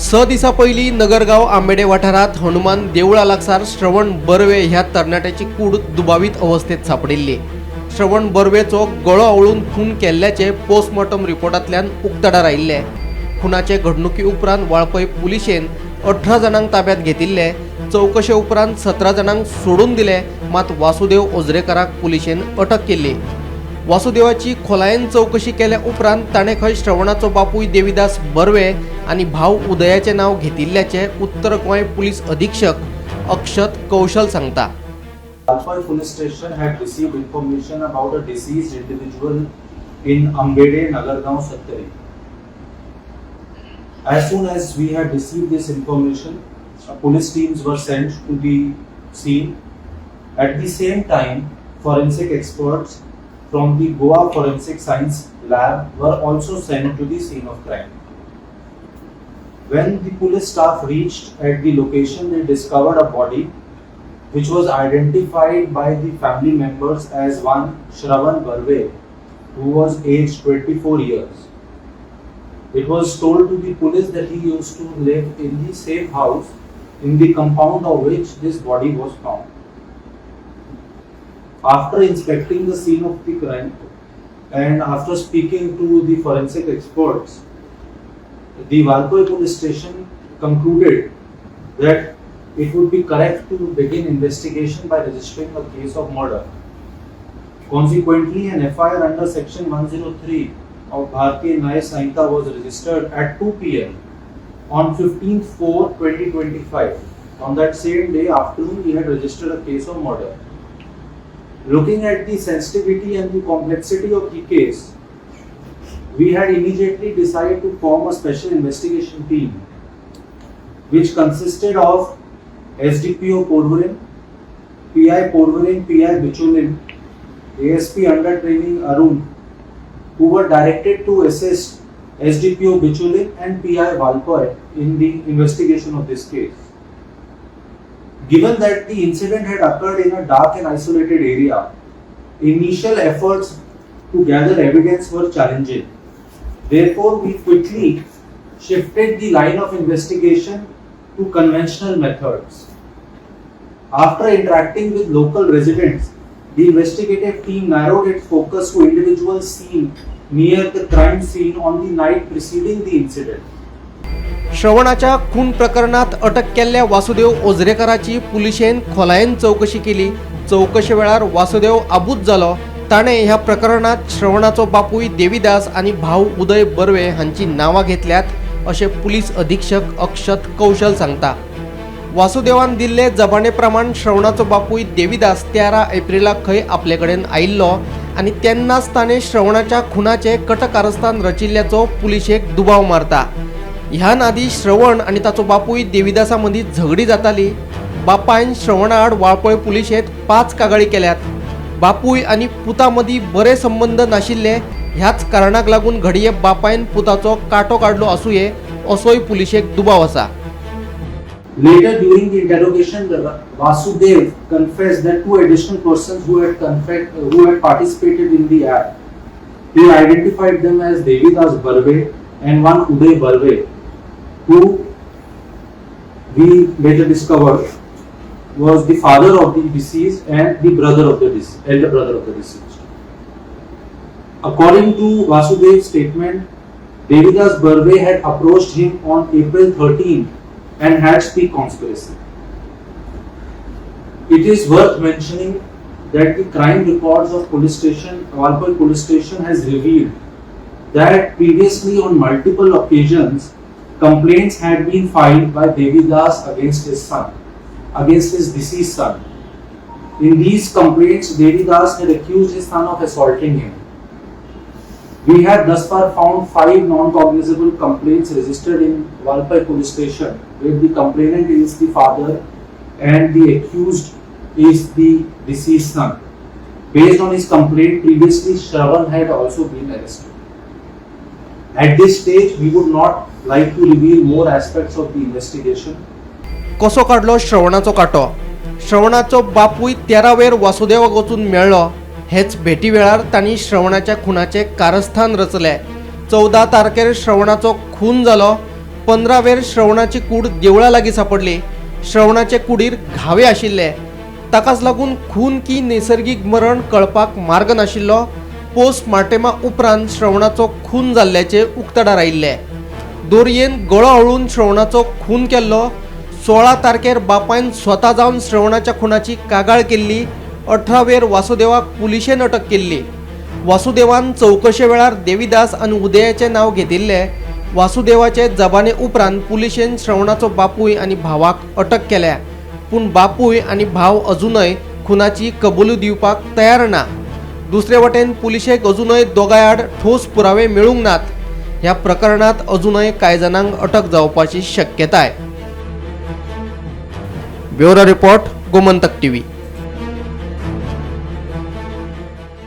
6 दिसां पयलीं नगरगांव आंबेडे वाठारांत हनुमान देवळा लागसार श्रवण बर्वे ह्या तरणाट्याची कूड दुबावीत अवस्थेत सांपडिल्ली. श्रवण बर्वेचो गळो आवळून खून केल्ल्याचे पोस्टमॉर्टम रिपोर्टांतल्यान उक्ताडार आयिल्ले. खुनाचे घडणुकी उपरांत वाळपय पुलिशेन 18 जाणांक ताब्यात घेतिल्ले. चवकशे उपरांत 17 जाणांक सोडून दिले, मात वासुदेव ओझरेकराक पुलिशेन अटक केल्ली. वासुदेवाची खोलायेन चवकशी केल्या उपरांत ताणें खंय श्रवणाचो बापूय देविदास बर्वे आनी भाव उदयाचें नांव घेतिल्ल्याचें उत्तर गोंय पुलीस अधीक्षक अक्षत कौशल सांगता. Valpoi police station had received information about a deceased individual in Ambede, Nagargaon, Sattari. As soon as we had received this information, police teams were sent to the scene. At the same time, forensic experts from the Goa Forensic Science Lab were also sent to the scene of crime. When the police staff reached at the location, they discovered a body which was identified by the family members as one Shravan Barve, who was aged 24 years. It was told to the police that he used to live in the same house in the compound of which this body was found. After inspecting the scene of the crime and after speaking to the forensic experts, the Valpoi police station concluded that it would be correct to begin investigation by registering a case of murder. Consequently, an FIR under section 103 of Bharatiya Nyaya Sanhita was registered at 2 p.m. on 15/4/2025. On that same day afternoon, we had registered a case of murder. Looking at the sensitivity and the complexity of the case, we had immediately decided to form a special investigation team which consisted of SDPO Porvorim, PI Porvorim, PI Bicholim, ASP under training Arun, who were directed to assist SDPO Bicholim and PI Valpoi in the investigation of this case. Given that the incident had occurred in a dark and isolated area, initial efforts to gather evidence were challenging. Therefore, we quickly shifted the line of investigation to conventional methods. After interacting with local residents, the investigative team narrowed its focus to individuals seen near the crime scene on the night preceding the incident. श्रवणाच्या खून प्रकरणात अटक केल्ल्या वासुदेव ओझरेकराची पुलिशेन खोलायेन चवकशी केली. चवकशे वेळार वासुदेव आबूज जालो. ताणें ह्या प्रकरणात श्रवणाचो बापूय देविदास आनी भाव उदय बर्वे हांची नांवां घेतल्यात, अशें पुलीस अधीक्षक अक्षत कौशल सांगता. वासुदेवान दिल्ले जबाणे प्रमाण श्रवणाचो बापूय देविदास 13 एप्रिलाक खंय आपले कडेन आयिल्लो आनी तेन्नाच ताणें श्रवणाच्या खुनाचें कटकारस्थान रचिल्ल्याचो पुलिशेक दुबाव मारता. ह्यान आदीं श्रवण आनी ताचो बापूय देविदासा मदीं झगडी जाताली. बापायन श्रवणा आड वाळपय पुलिशेंत पांच कागाळी केल्यात. बापूय आनी पुता मदीं बरे संबंद नाशिल्ले. ह्याच कारणाक लागून घडये बापायन पुताचो कांटो काडलो आसुये, असोय पुलिशेक दुबाव आसा. Later, during the interrogation, the Vasudev confessed that two additional persons who had participated in the act. He identified them as Devidas Barve and one Uday Barve, who we later discovered was the father of the deceased and the brother of the deceased, elder brother of the deceased. According to Vasudev's statement, Devidas Barve had approached him on April 13 and hatched the conspiracy. It is worth mentioning that the crime records of police station, Valpoi police station, has revealed that previously on multiple occasions complaints had been filed by Devidas against his son, against his deceased son. In these complaints, Devidas had accused his son of assaulting him. We have thus far found five non-cognizable complaints registered in Valpoi police station, where the complainant is the father and the accused is the deceased son. Based on his complaint, previously Shravan had also been arrested. At this stage, we would not like to reveal more aspects of the investigation. कसो काडलो श्रवणाचो कांटो? श्रवणाचो बापूय 13 वेर वासुदेवाक वचून मेळ्ळो. हेच भेटी वेळार तांणी श्रवणाच्या खुनाचें कारस्थान रचलें. 14 तारखेर श्रवणाचो खून जालो. 15 वेर श्रवणाची कूड देवळा लागीं सापडली. श्रवणाचे कुडीर घावे आशिल्ले. ताकाच लागून खून की नैसर्गीक मरण कळपाक मार्ग नाशिल्लो. पोस्टमार्टेमा उपरांत श्रवणाचो खून जाल्ल्याचें उक्तडार आयिल्लें. दोरयेन गळो आवळून श्रवणाचो खून केल्लो. 16 तारखेर बापायन स्वता जावन श्रवणाच्या खुनाची कागाळ केल्ली. 18 वेर वासुदेवाक पुलिशेन अटक केल्ली. वासुदेवान चवकशे वेळार देवीदास आनी उदयाचें नांव घेतिल्लें. वासुदेवाचे जबाने उपरांत पुलिशेन श्रवणाचो बापूय आनी भावाक अटक केल्या. पूण बापूय आनी भाव अजूनय खुनाची कबुली दिवपाक तयार ना. दुसरे वटेन पुलिशेक अजूनय दोगांय आड ठोस पुरावे मेळूंक नात. ह्या प्रकरणात अजूनय कांय जाणांक अटक जावपाची शक्यताय. Bureau report, Gomantak TV.